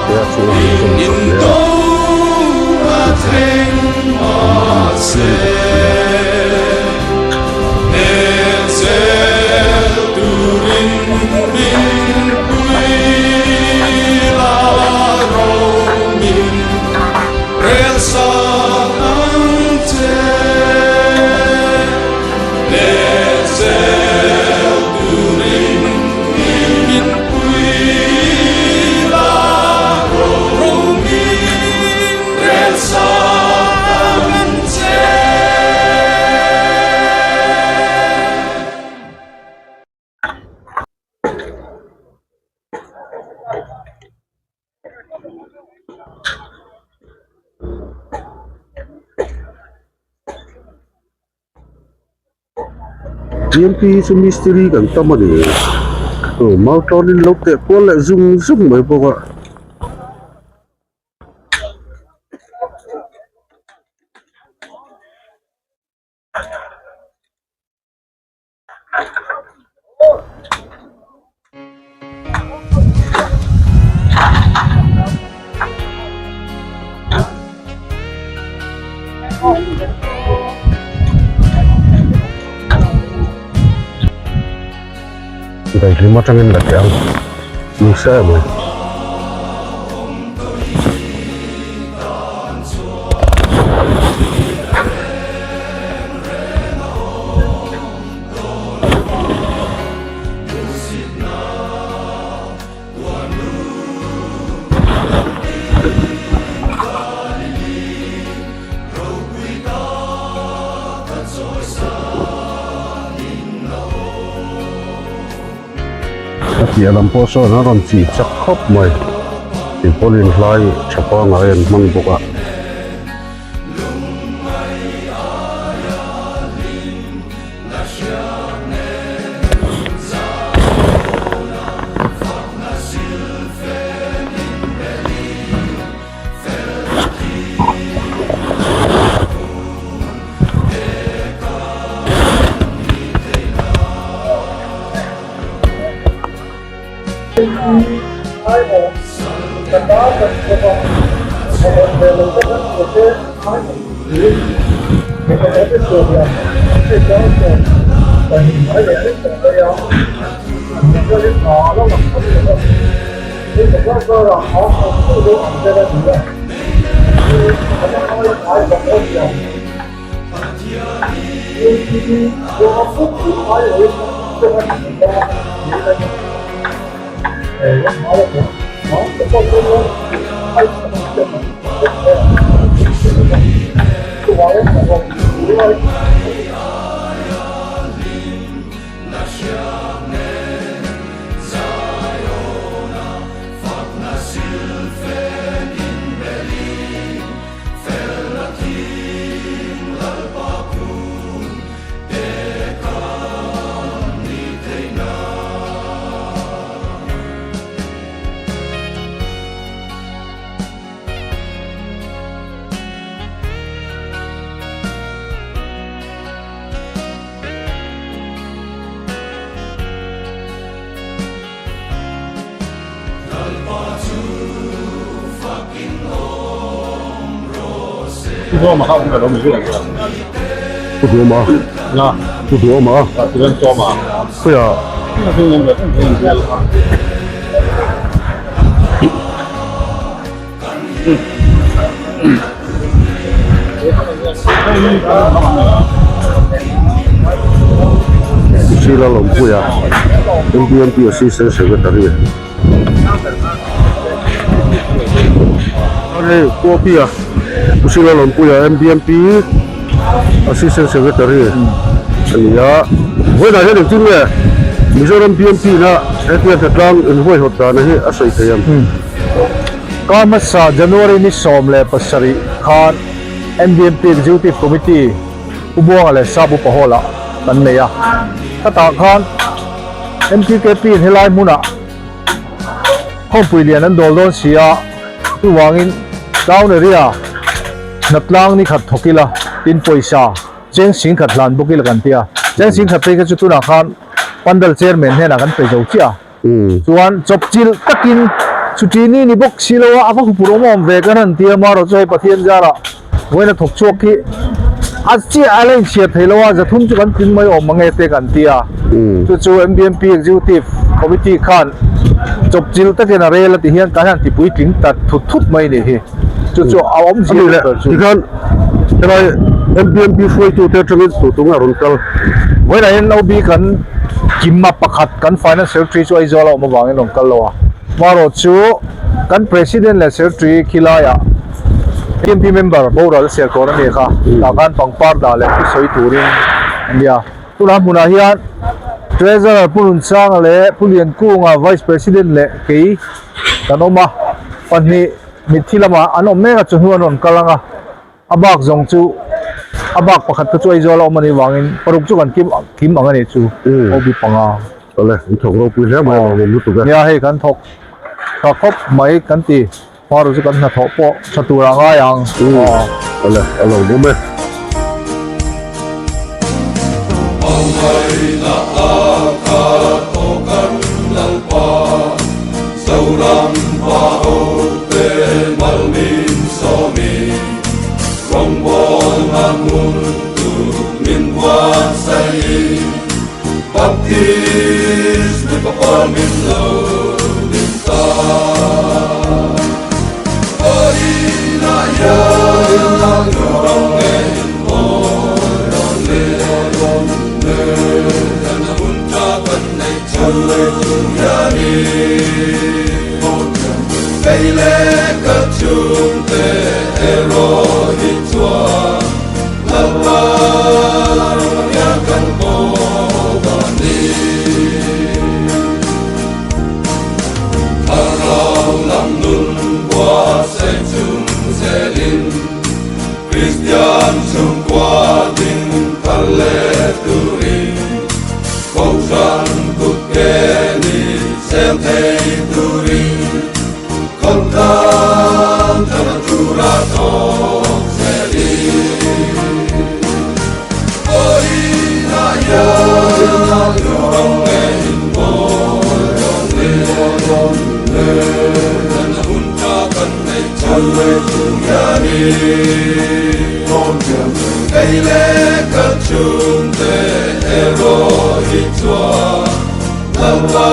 te a chungah an zawm chawp hle a. Awm a chiang bawk si a. TMP hi chu mistiri kan tam a ni aw mau tawnin lo teh kual leh zung zung mai bawk a. Daihlim atangin la teh ang nasa em mai. A piah lam pawh sawn a rawn chih chak khawp mai silpaulin hlai tha pangai an hmang bawk a. Pu Duhawma Pu Duhawma khawiah Srila Lawmpuia MPMP Assistant Secretary hei Puapia Srila Lawmpuia MPMP Assistant Secretary a ni a vawiinah hian engtin nge Mizoram BMP na hetia hnatlang inhuaihawt dana hi a sawi thei ang. Ka hmasa January ni 17 khan MBMP Executive Committee Pu Buanga leh Sap Upa Hall ah kan nei a. Khatah khan MTKP in helai hmunah khawmpui lian an dawl dawn si a, chuvangin town area hnatlang ni khat thawk ila tin pawisa cheng sing khat hlan bawk ila kan ti a. Cheng sing khat phei kha chu tunah khan Pandal Chairman hnenah kan pe zo chiah a. Chuan chawpchilh takin. Chuti ni ni bawk si lo a, a va huphurh awm awm ve kan han ti a, marawh chu hei Pathian zarah vawiin a thawk chhuak hi a chiah a la inchhiar thei lo a, 300 chu kan tling mai awm mange te kan ti a, chu chu MBMP Executive Committee khan chawpchilh takin a rel a ti hian kan han ti puitling ta thut thut mai ni hi, chu chu a awmzia ber chu. Tikhan helai MBMP hruaitute atangin tutunga rawn kal. Vawiinah hian OB kan kim a pakhat kan Finance Secretary chu Aizawl a awm avangin rawn kal lo a, marawh chu kan President leh Secretary khilaiah MBMP member boral Serkawn a ni kha, tah khan pangpar dah leh thusawi turin a nia. Tunah hmunah hian Treasurer Pu Nunsanga leh Pu Liankunga Vice President leh kei kan awm a, pahnih mitthi lamah an awm mek a, chawhnu an rawn kal ang a. A bak zawng chu a bak pakhat kha chu Aizawl a awm a nih vangin paruk chu kan kim kim ang a nih chu OB panga. Awle, in thawk ropui hle mai a lawmawm lutuk e. Nia hei kan thawk tha khawp mai kan ti hmaru chu kan hnathawh pawh tha tur a ngai ang. Awle, a lawmawm e. Zoram pa ho te malmin sawmi Rawngbâwl na hmun tur min buatsaih Baptist mipa pawl min lo din ta Vawiinah hian rawng nge in pawl rawn le rawn le Kan hun tha kan neih chu hianin Kei leh ka chhungte erawh hi chuan Lalpa ram hian kan pawl dawn ni. Thlarau lam nun buatsaih chung zelin Kristian chhungkua ding thar leh turin Kohhran kut ke ni sel thei turin Khawtlang thar tura thawk zelin Vawiinah hian rawng nge in bawl rawn le rawn le Kan hun tha kan neih chu hianin Kei leh ka chhungte erawh hi chuan Lalpa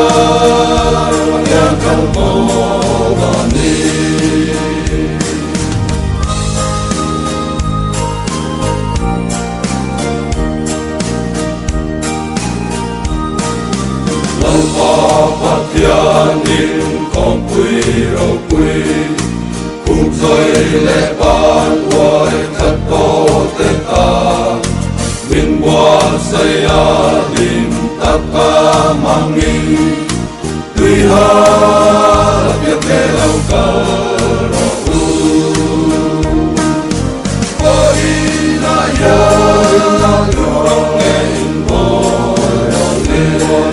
hian kan pawl a ni. Lalpa Pathianin kawngpui ropui Khumzawi leh ban uai that tawh te tan min buatsaih a hlim taka mangin tui har a piak ve lo kal rawh u. Vawiinah hian rawng nge in bawl rawn le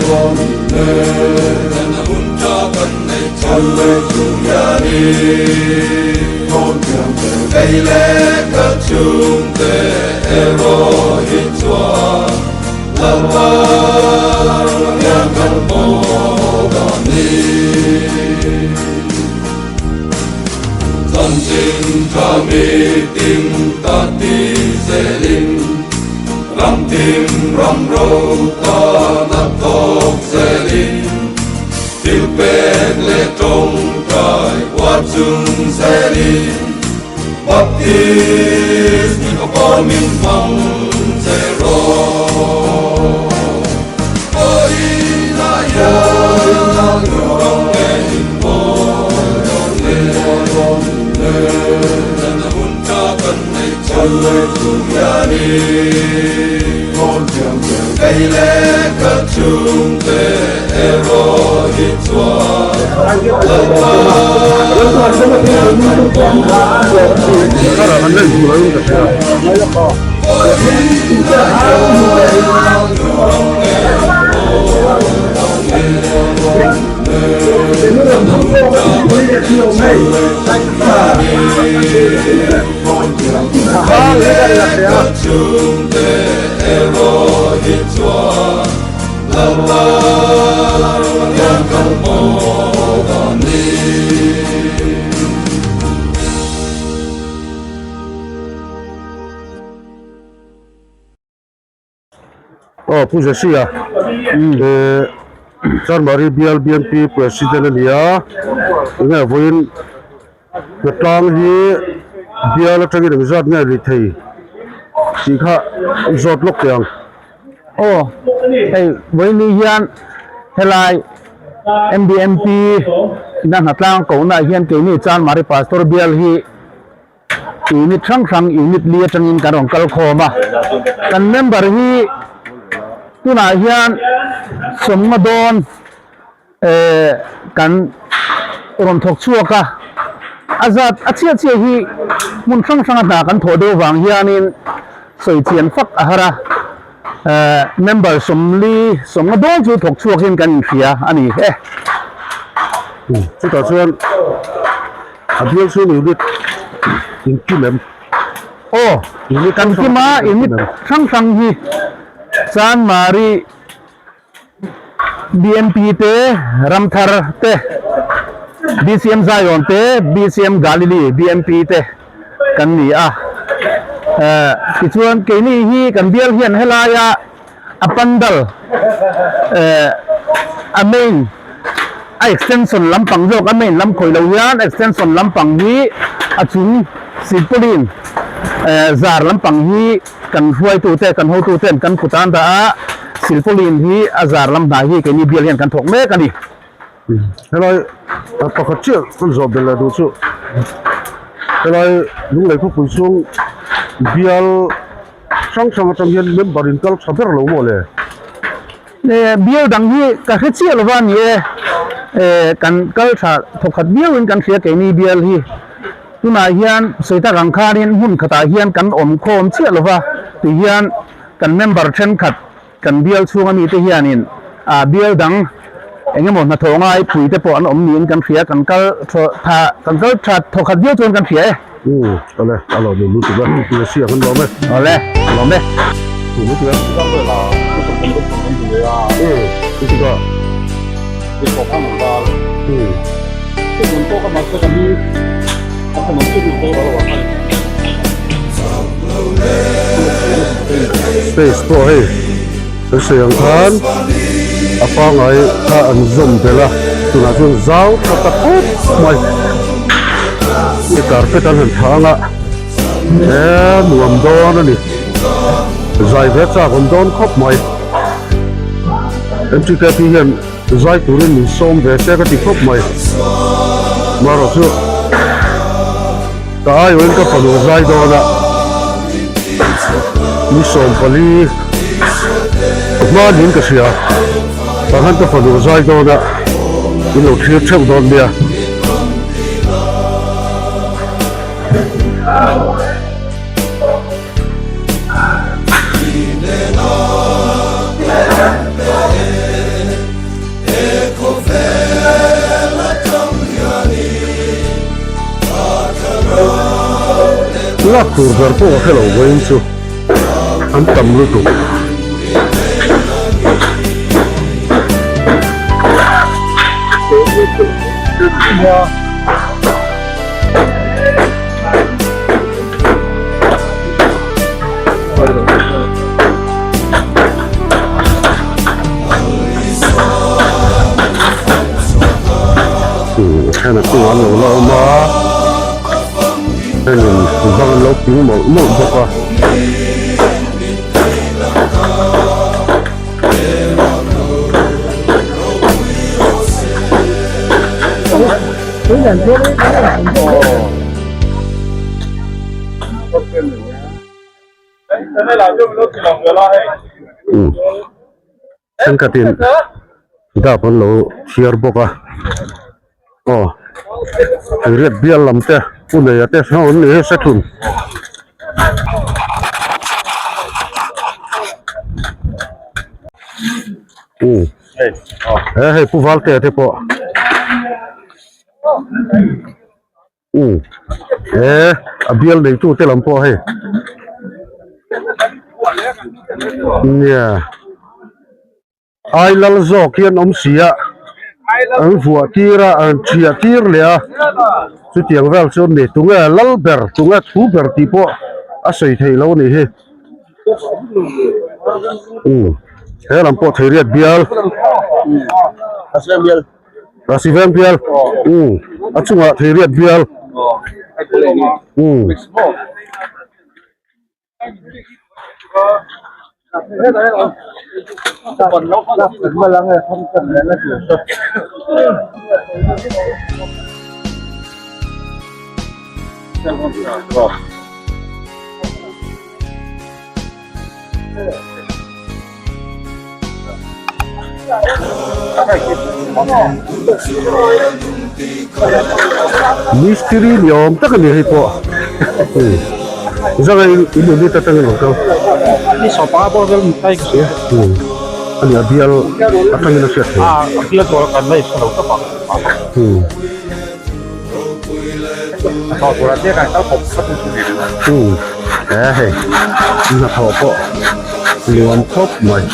rawn le kan hun tha kan neih chu hianin Kei leh ka chhungte erawh hi chuan Lalpa ram hian kan pawl dawn ni. Chanchin tha mitin ta ti zelin ram thim ram ro ta na thawk zelin Thil pek leh tawngtai huat chung zelin Baptist mi pawl min hmang che rawh. Vawiinah hian rawng nge in pawl rawn le rawn le Zan a hun tha kan neih chu hianin Kei leh ka chhungte erawh hi chuan Lalpa hian kan pawl. Aw Pu Jesse-a eh Chanmari bial BNP President a ni a, enge vawiin hnatlang hi bial atangin engzat nge ri thei tih kha zawt lawk teh ang. Aw hei vawiin ni hian helai MBMP ina hnatlang kohna ah hian keini Chanmari Pastor bial hi Unit hrang hrang unit li atangin kan rawn kal khawm a, kan member hi tunah hian sawmnga dawn eh kan rawn thawk chhuak a, a zat a chiah chiah hi hmun hrang hranga hna kan thawh deuh vang hianin sawi chian fak a har a, eh member sawmli sawmnga dawn chu thawk chhuakin kan inhria a ni e. Chutah chuan. A bial chhung unit inkim em? Aw, kan kim a, unit hrang hrang hi Chanmari BNP te, Ramthar te, BCM Zion te, BCM Galilee BNP te kan ni a. Tichuan keini hi kan bial hian helaia a pandal a main a extension lampang zawk a main lam khawih lo hian extension lampang hi a chung silpaulin zar lampang hi kan hruaitu te kan hotu ten kan kut an dah a silpaulin hi a zar lam hnai hi keini bial hian kan thawk mek a ni. Helai pakhat chiah kan zawh belh leh duh chu helai Lunglei khawpui chhung bial Hrang hrang atang hian member in kal tha ber lo maw le? Eh bial dang hi ka hre chiah lova ni e, eh kan kal tha thawkhat viau in kan hria keini bial hi tunah hian sawi tak ang khanin hmun khatah hian kan awm khawm chiah lova ti hian kan member thenkhat Kan bial chhunga mite hianin ah bial dang eng emaw hnathawh ngai pui te pawh an awm niin kan hria, kan kal tha kan kal tha thawkhat viau chuan kan hria e. Umm awle a lo nuam lutuk a, i hria kan lawm e. Awle a lawm e. Umm i tia. Umm Space pawh hei kan sawi ang khan a pangai kha an zawm belh a tunah chuan zau tha ta khawp mai he carpet an han thah ang a he nuam dawn a ni zai ve chak awm dawn khawp mai M T K P hian Zai turin min sawm ve se ka ti khawp mai. Marawh chu ka aiawhin ka fanu zai dawn a, min sawm pali hma niin ka hria. Tah khan ka fanu zai dawn a, min lo thlir theuh dawn nia. Lak tur ber pawh ka hre lo vawiin chu an tam lutuk. Heng a chungah an lo la awm a hengin bang an lo ping mawlh mawlh bawk a. Thenkhatin dap an lo chhiar bawk a aw riat bial lam te pu neia te hrang an ni hei sethun. He hei pu Valtea te pawh. Umm he a bial neitu te lam pawh hei nia ai lal zawk hi an awm si a an vuah tir a an thiah tir leh a chutiang vel chu ani tunge lal ber tunge thu ber tih pawh a sawi theih loh a nih hi umm. He lam pawh Theiriat bial. Rasiveng bial. Umm a chungah Theiriat bial. Umm. Mistiri ni awm tak a ni hei pawh zanga in unit atangin rawn kal a ni a bial atangin a hriat theih he hei hnathawh pawh nuam khawp mai.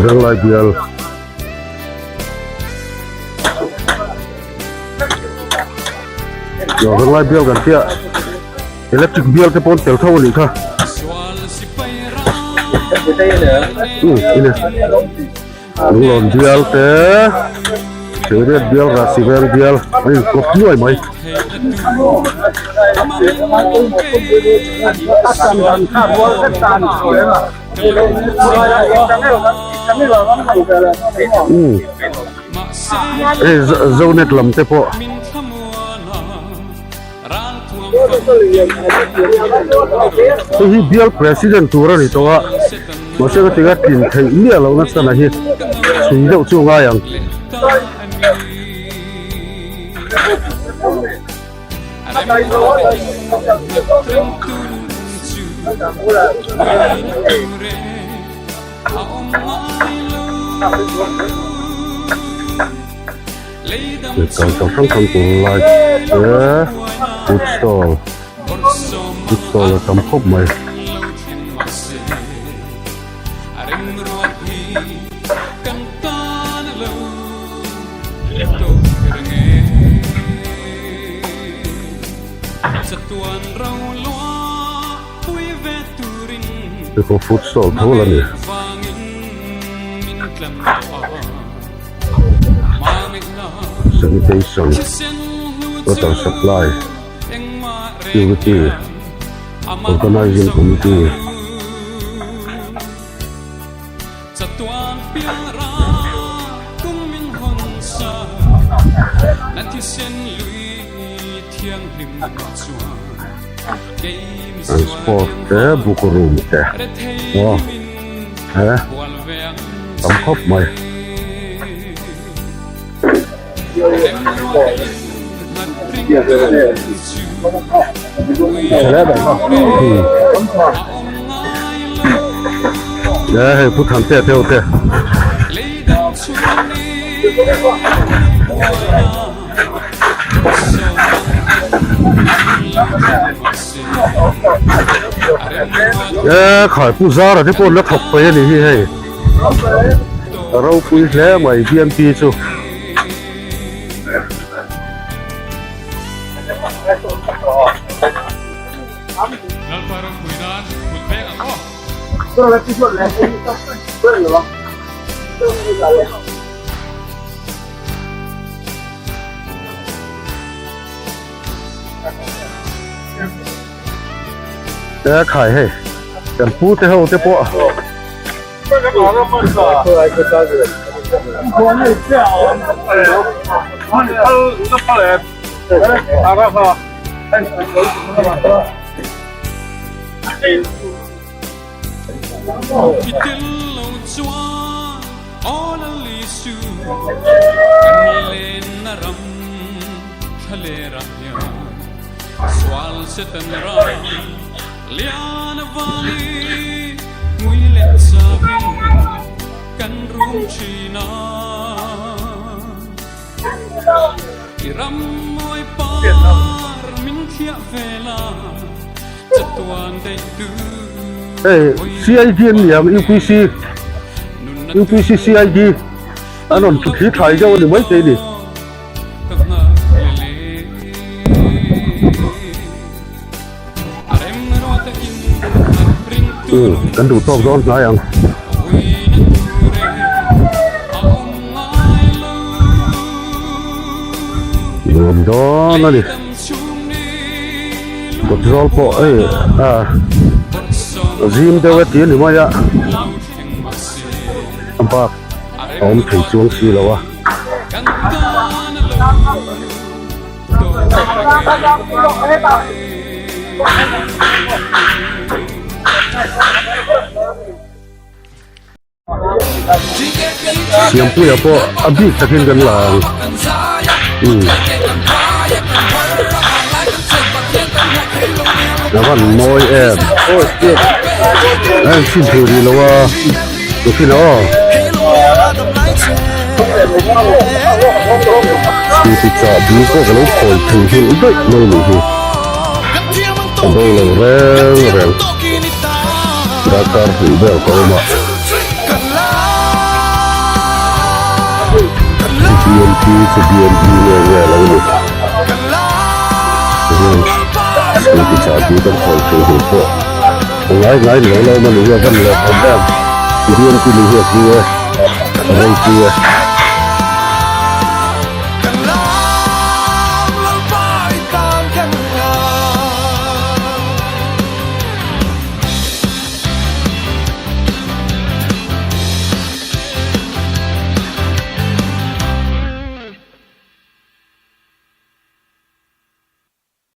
Venglai bial Venglai bial kan tia electric bial te pawh an tel tho a nih kha um ine lunglawn bial te Thiriat bial Rasivel bial a inkawp nuai mai. Um hei zonet lam te pawh. Hei hi bial president tur a ni tawh a. Mahse ka tinga tlin theih miah lohna chhan ah hi chhui deuh chu a ngai ang. Kal hrang hrang tur lai te food stall food stall a tam khawp mai. Hei pawh food stall tho la ni. Sanitation water supply purity organizing committee. An sport te book room te aw he tam khawp mai. Nè hei Pu Thantea te ho te. Nè khai Pu Zara te pawh an la thawk phei a nih hi hei. A ropui hle mai BMP chu. Te khai hei kan pu te ho te pawh Hei CID an ni ang UPC UPC CID an rawn thli thlai deuh a ni maithei a ni. Umm kan duh tawk dawn hnai ang. Nuam dawn a ni. Kawt zawl pawh hei a zim deuh e tih a ni mai a. A bak a awm thei chuang si lo a. Siampuia pawh a bik takin kan la ang umm a van mawi em a en chhin thei rih lo a tukhin aw scooty chahbi pawh ka lo khawi thei nghilh daih mai a nih hi. A bo lo reng reng darkar hnih vel ka awm a BMP chu BMP nge nge lo ni hian scooty chahbi kan khawi thei hnih pawh a ngai ngai ni lo lo awm a ni hi a van lawm awm em BMP ni hi a hlu e a ropui e.